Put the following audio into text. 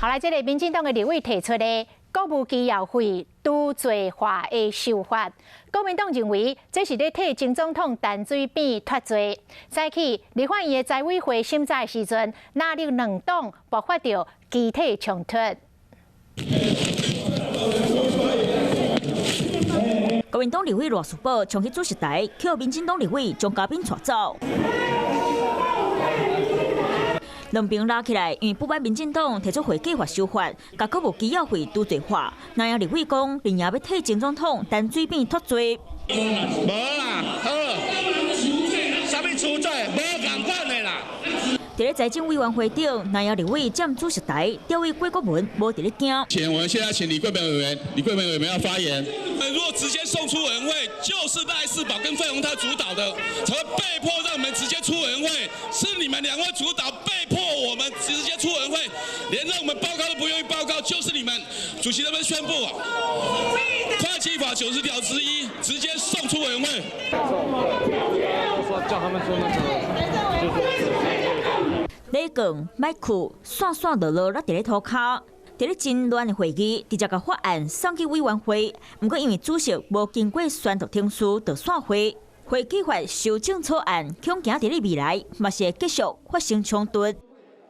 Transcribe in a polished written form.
好來，這个民進黨的立委提出的國務機要費除罪化的修法，國民黨認為這是咧替前總統陳水扁脫罪。早起立法院的財委會審查的時陣，藍綠兩黨爆發著肢體衝突。國民黨立委賴士葆衝去主席台，予民進黨立委鍾嘉賓帶走。兩邊拉起來，因為不滿民進黨提出會計法修法，共國務機要費除罪化。南洋立委講，林也欲替前總統陳水扁脫罪。無啦，好，啥物除罪？無仝款的啦。佇咧財政委員會頂，藍營立委佔主席台，調委郭國文無佇咧驚。請我們現在請李貴美委員，李貴美委員要發言。如果直接送出委員會，就是賴士葆跟費鴻泰主導的，才會被迫讓我們直接出委員會。是你們兩位主導，被迫我們直接出委員會，連讓我們報告都不願意報告，就是你們。主席那邊宣布啊，會計法90條之1，直接送出委員會。叫他們說那個，就是。禮棍、麥克，散散落落，落佇咧塗跤。佇咧真亂的會議，直接共法案送去委員會。毋過因為主席無經過宣讀程序就散會。會計法修正草案恐驚佇咧未來嘛是會繼續發生衝突。